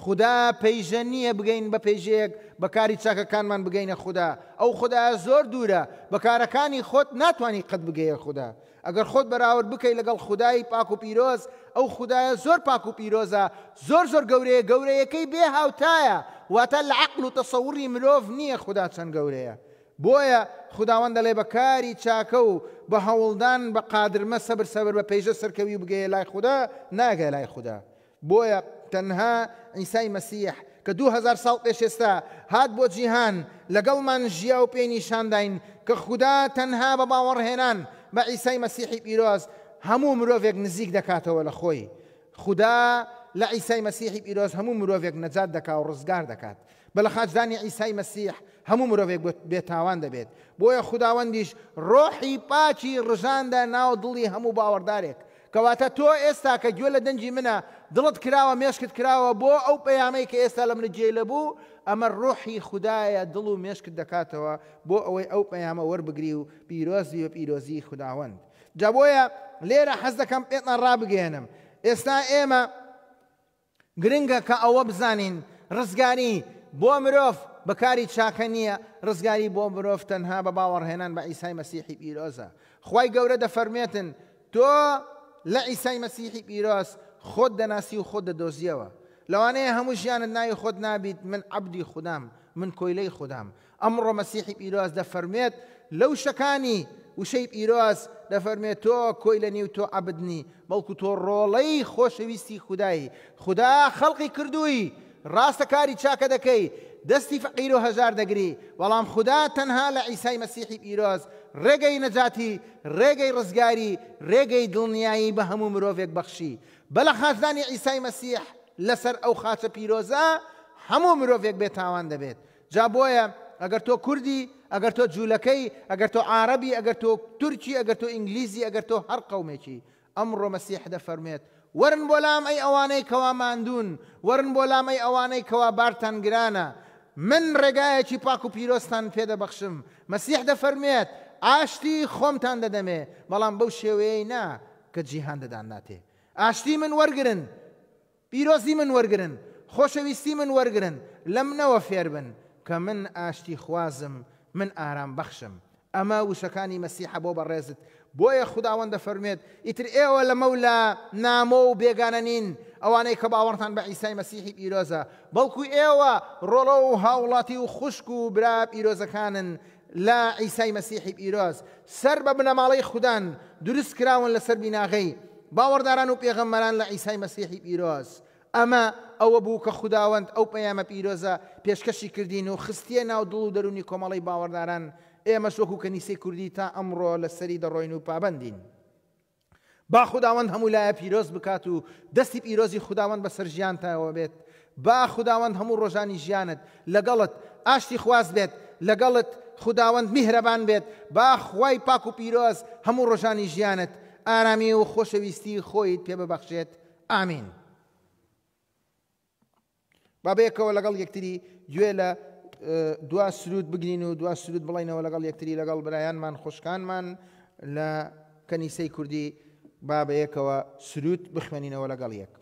خودا پەیژە نییە بگەین بە پەیژەیەک بە کاری چاکەکانمان بگەینە خودا. ئەو خودایە زۆر دوورە، بە کارەکانی خۆت ناتوانی قەت بگەیە خودا. ئەگەر خۆت بەراورد بکەی لەگەڵ خودای پاک و پیرۆز، ئەو خودایە زۆر پاک و پیرۆزە، زۆر زۆر گەورەیە، گەورەیەکەی بێ هاوتایە، واتە لە عەقڵ و تەسەوڕی مرۆڤ نییە خودا چەند گەورەیە. بۆیە خوداوەند دەڵێ بە کاری چاکە و بە هەوڵدان بە قادرمە سەبر سەبر بە پەیژە سەرکەوی و بگەیە لای خودا ناگەیە لای خودا. بۆیە تەنها عیسای مەسیح کە 2000 ساڵ پێش ئێستا هات بۆ جیهان لەگەڵمان ژیا و پێی نیشانداین کە خودا تەنها بە باوەڕهێنان بە عیسای مەسیحی پیرۆز هەموو مرۆڤێک نزیک دەکاتەوە لە خۆی. خودا لە عیسای مەسیحی پیرۆز هەموو مرۆڤێک نەجات دەکا و ڕزگار دەکات. بە لەخاچدانی عیسای مەسیح هەموو مرۆڤێک بێتاوان دەبێت. بۆیە خوداوەندیش ڕۆحی پاکی ڕژاندە ناو دڵی هەموو باوەڕدارێک. کەواتە تۆ ئێستا کە گوێ لە دەنگی منە، دڵت کراوە، مێشکت کراوە بۆ ئەو پەیامەی کە ئێستا لە منت گوێی لێ بوو، ئەمە ڕۆحی خودایە دڵ و مێشکت دەکاتەوە بۆ ئەوەی ئەو پەیامە وەربگری و پیرۆز بی بە پیرۆزیی خوداوەند. جا بۆیە لێرە حەز دەکەم پێتان ڕابگەیەنم ئێستا ئێمە گرنگە کە ئەوە بزانین ڕزگاری بۆ مرۆڤ بە کاری چاکە نییە، ڕزگاری بۆ مرۆڤ تەنها بە باوەڕهێنان بە عیسای مەسیحی پیرۆزە. خوای گەورە دەفەرمێتن تۆ لە عیسای مەسیحی پیرۆز خۆت دەناسی و خۆت دەدۆزیەوە. لەوانەیە هەموو ژیانت ناوی خۆت نابیت من عەبدی خودام، من کۆیلەی خودام. ئەمڕۆ مەسیحی پیرۆز دەفەرموێت لە وشەکانی وشەی پیرۆز دەفەرموێت تۆ کۆیلە نی و تۆ عەبد نی بەڵکو تۆ ڕۆڵەی خۆشەویستی خودایی، خودا خەڵقی کردووی، ڕاستە کاری چاکە دەکەی، دەستی فەقیر و هەژار دەگری، بەڵام خودا تەنها لە عیسای مەسیحی پیرۆز ڕێگەی نەجاتی، ڕێگەی ڕزگاری، ڕێگەی دڵنیایی بە هەموو مرۆڤێک بەخشی. بە لەخاچدانی عیسای مەسیح لەسەر ئەو خاچە پیرۆزە هەموو مرۆڤێک بێتاوان دەبێت. جا بۆیە ئەگەر تۆ کوردی، ئەگەر تۆ جوولەکەی، ئەگەر تۆ عارەبی، ئەگەر تۆ تورکی، ئەگەر تۆ ئینگلیزی، ئەگەر تۆ هەر قەومێکی، ئەمڕۆ مەسیح دەفەرموێت، وەرن بۆ لام ئەی ئەوانەی کەوا ماندوون، وەرن بۆ لام ئەی ئەوانەی کەوا بارتان گرانە، من ڕێگایەکی پاک و پیرۆزتان پێ دەبەخشم. مەسیح دەفەرموێت، ئاشتی خۆمتان دەدەمێ، بەڵام بەو شێوەیەی نا کە جیهان دەدانناتێ. ئاشتی من وەرگرن، پیرۆزی من وەرگرن، خۆشەویستی من وەرگرن، لە منەوە فێربن، کە من ئاشتیخوازم، من ئارامبەخشم. ئەمە وشەکانی مەسیحە بۆ بەڕێزت. بۆیە خوداوەند دەفەرموێت، ئیتر ئێوە لەمەولا نامۆ و بێگانە نین، ئەوانەی کە باوەڕتان بە عیسای مەسیحی پیرۆزە، بەڵکو ئێوە ڕۆڵە و هاوڵاتی و خوشک و برا پیرۆزەکانن لە عیسای مەسیحی پیرۆز، سەر بە بنەماڵەی خودان، دروست کراون لەسەر بیناغەی باوەڕداران و پێغەمبەران لە عیسای مەسیحی پیرۆز. ئەمە ئەوە بوو کە خوداوەند ئەو پەیامە پیرۆزە پێشکەشی کردین و خستیە ناو دڵ و دەروونی کۆمەڵەی باوەڕداران، ئێمەش وەکو کەنیسەی کوردی تا ئەمڕۆ لەسەری دەڕۆین و پابەندین. با خوداوەند هەموو لایە پیرۆز بکات و دەستی پیرۆزی خوداوەند بەسەر ژیانتەوە بێت. با خوداوەند هەموو ڕۆژانی ژیانت لەگەڵت ئاشتی خواز بێت، لەگەڵت خوداوەند میهرەبان بێت. با خوای پاک و پیرۆز هەموو ڕۆژانی ژیانت ئارامی و خۆشەویستی خۆیت پێ ببەخشێت. ئامین. با بەیەکەوە لەگەڵ یەکتری گوێ لە دوا سرود بگرین و دوا سرود بڵینەوە لەگەڵ یەکتری لەگەڵ برایانمان خوشکانمان لە کەنیسەی کوردی با بەیەکەوە سرود بخوێنینەوە لەگەڵ یەک.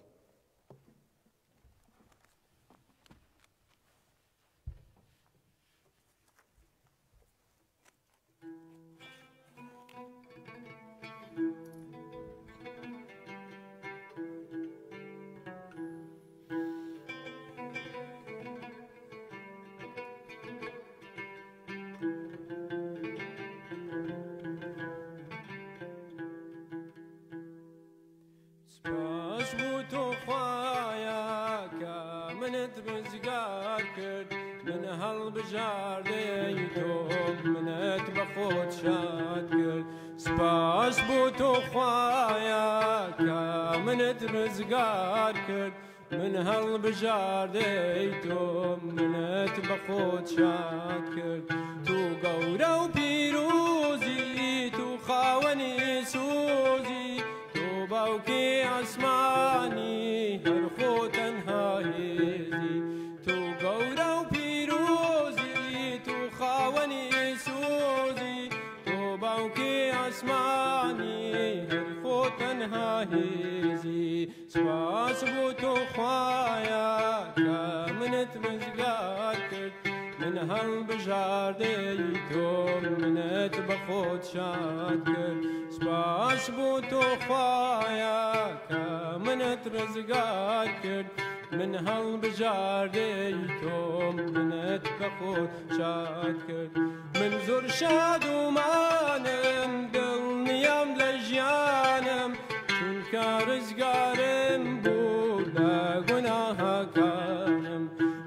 سپاس بۆ تۆ خوایە کە منت ڕزگار کرد، من هەڵبژاردەی تۆ، منت بە خۆت شاد کرد. سپاس بۆ تۆ خوایە کە منت ڕزگار کرد، من هەڵبژاردەی تۆ، منت بە خۆت شاد کرد. تو گەورە و پیرۆزی، تو خاوەنی سۆزی، تۆ باوکی ئاسمانی، هەر خۆ تەنها هێزی. تۆ گەورە و پیرۆزی، تۆ خاوەنی سۆزی، تۆ باوکی ئاسمانی، هەر خۆ تەنها هێزی. سپاس بۆ تۆ خوایە کە منت ڕزگار کرد، من هەڵبژاردەی تۆ، منت بە خۆت شاد کرد. سپاس بۆ تۆ خوایە کە منت ڕزگار کرد، من هەڵبژاردەی تۆ، منت بە خۆت شاد کرد. من زۆر شادومانم، دڵنیام لە ژیانم، چونکە ڕزگارم بوو لە گوناهەکانم.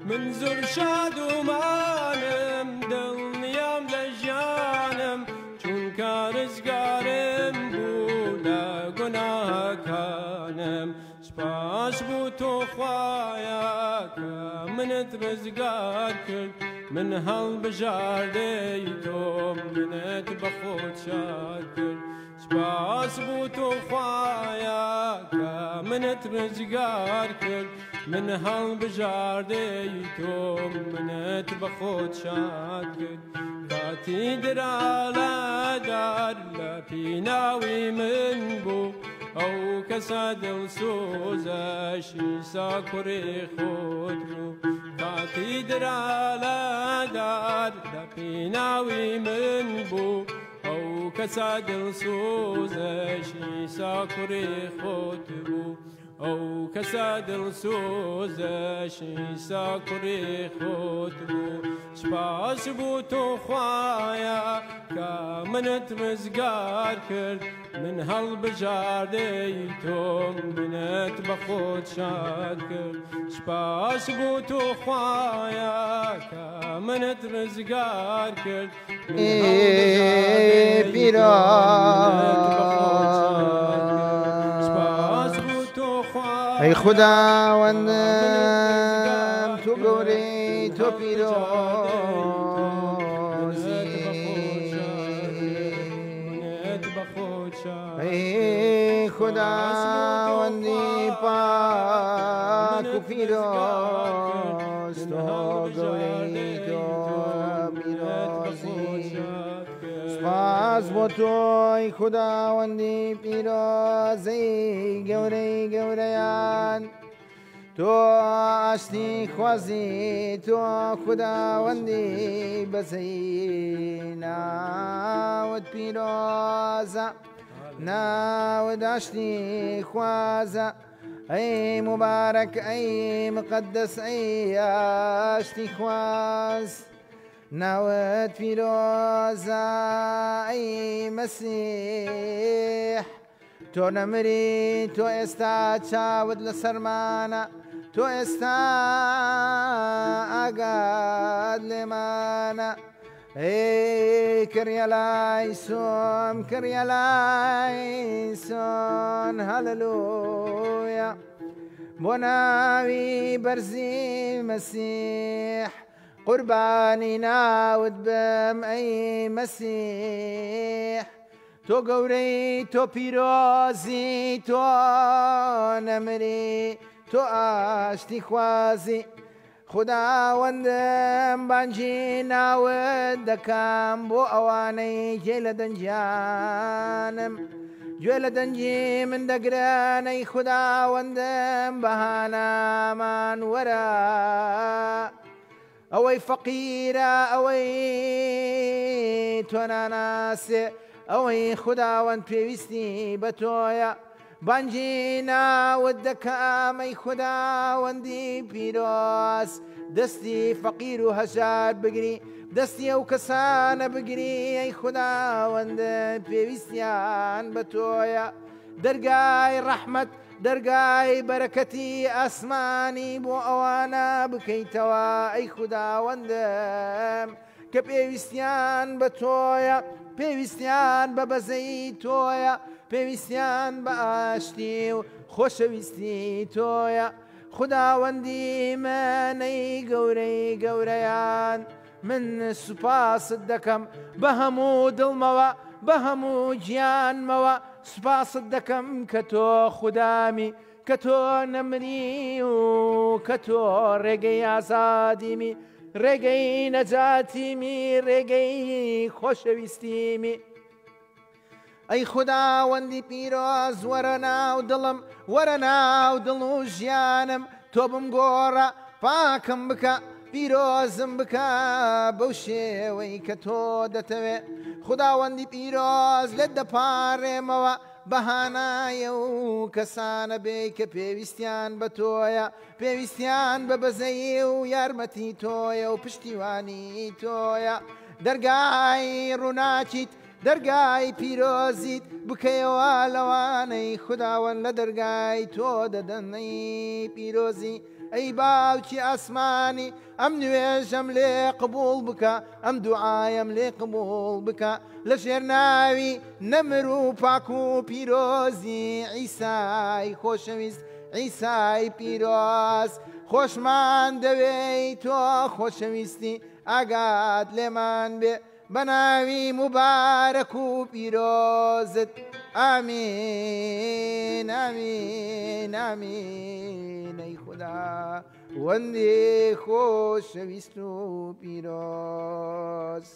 من زۆر شادومانم، دڵنیام لە ژیانم، چونکە ڕزگارم بوو لە گوناهەکانم. سپاس بۆ تۆ خوایە کە منت ڕزگار کرد، من هەڵبژاردەی تۆ، منت بە خۆت شاد کرد. سپاس بۆ تۆ خوایە کە منت ڕزگار کرد، من هەڵبژاردەی تۆ، منت بە خۆت شاد کرد. کاتی درا لە دار لە پیناوی من بوو، ئەو کەسە دڵسۆزەش عیسا کوڕی خۆت بوو. کاتی درا لە دار لە پیناوی من بوو، ئەو کەسە دڵسۆزەش عیسا کوڕی خۆت بوو. ئەو کەسە دڵسۆزەش عیسا کوڕی خۆت بوو. سوپاس بۆ تۆ خوایە کە منت ڕزگار کرد، من هەڵبژاردەی تۆم، منت بە خۆت شاد کرد. سوپاس بۆ تۆ خوایە کە منت ڕزگار کرد، من هەڵبژاردەی تۆم، منت بە خۆت شاد کرد. سوپاس بۆ تۆ خوایە ئەی خوداوەندم تۆ گەورەی تۆ پیرۆزی. ئەی خوداوەندی پاک و پیرۆز تۆ گەورەی تۆ پیرۆزی. سوپاس بۆ تۆی خوداوەندی پیرۆزەی گەورەی گەورەیان، تۆ ئاشتی خوازی، تۆ خوداوەندی بەزەی، ناوت پیرۆزە، ناوت ئاشتی خوازە. ئەی مبارەک، ئەی مقدس، ئەی ئاشتی خواز، ناوت پیرۆزە. ئەی مەسیح تۆ نەمری، تۆ ئێستا چاوت لەسەرمانە، تۆ ئێستا ئاگات لێمانە. ئەی کڕیەلایسۆن، کڕیەلایسۆن، هەللویا بۆ ناوی بەرزی مەسیح قوربانی ناوت بم. ئەی مەسیح تۆ گەورەی، تۆ پیرۆزی، تۆ نەمری، تۆ ئاشتی خوازی. خوداوەندم بانگی ناوت دەکەم بۆ ئەوانەی گوێ لە دەنگیانم، گوێ لە دەنگی من دەگرن. ئەی خوداوەندم بەهانامان وەرە، ئەوەی فەقیرە، ئەوەی تۆ ناناسێ، ئەوەی خوداوەند پێویستی بە تۆیە، بانگی ناوت دەکەم. ئەی خوداوەندی پیرۆز دەستی فەقیر و هەژار بگری، دەستی ئەو کەسانە بگری، ئەی خوداوەند پێویستیان بە تۆیە. دەرگای ڕەحمەت، دەرگای بەرەکەتی ئاسمانی بۆ ئەوانە بکەیتەوە، ئەی خوداوەندم کە پێویستیان بە تۆیە، پێویستیان بە بەزەی تۆیە، پێویستیان بە ئاشتی و خۆشەویستی تۆیە. خوداوەندی منەی گەورەی گەورەیان، من سوپاست دەکەم بە هەموو دڵمەوە، بە هەموو گیانمەوە سوپاست دەکەم کە تۆ خودامی، کە تۆ نەمری و کە تۆ ڕێگەی ئازادیمی، ڕێگەی نەجاتیمی، ڕێگەی خۆشەویستیمی. ئەی خوداوەندی پیرۆز وەرە ناو دڵم، وەرە ناو دڵ و ژیانم، تۆ بمگۆڕە، پاکم بکە، پیرۆزم بکە بەو شێوەی کە تۆ دەتەوێ. خوداوەندی پیرۆز لێت دەپارێمەوە، بەهانایە و کەسانە بێ کە پێویستیان بە تۆیە، پێویستیان بە بەزەیی و یارمەتی تۆیە و پشتیوانی تۆیە. دەرگای ڕووناکیت، دەرگای پیرۆزیت بکەیەوە لەوانەی خوداوەند لە دەرگای تۆ دەدەنەی پیرۆزی. ئەی باوکی ئاسمانی ئەم نوێژەم لێ قبوڵ بکە، ئەم دوعایم لێ قبوڵ بکە، لە ژێر ناوی نەمر و پاک و پیرۆزی عیسای خۆشەویست، عیسای پیرۆز. خۆشمان دەوێی تۆ خۆشەویستی، ئاگات لێمان بێ بە ناوی مبارەک و پیرۆزت. ئامین، ئامین، ئامین. ئەی خدا وەندی خۆشەویست و پیرۆز.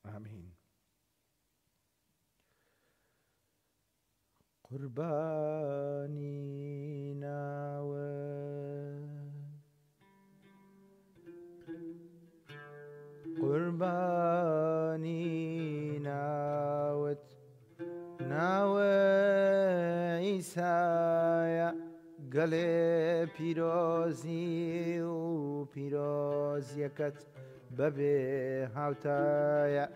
ئامین. قوربانی ناوە. قوربانی ناوت. ناوە عیسایە گەلێ پیرۆزی و پیرۆزیەکەت بەبێ هاوتایە.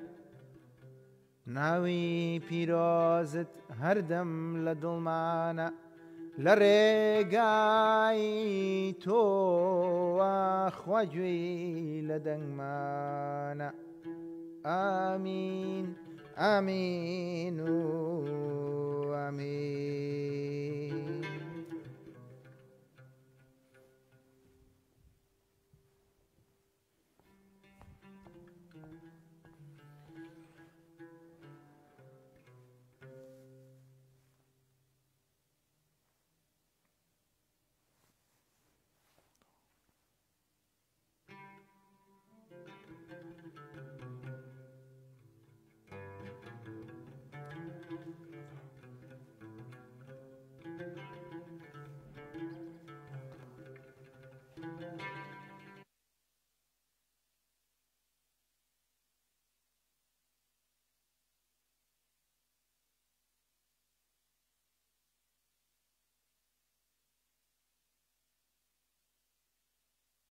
ناوی پیرۆزت هەردەم لە دڵمانە، لە ڕێگای تۆوە خوا گوێی لە دەنگمانە. ئامین ئامین و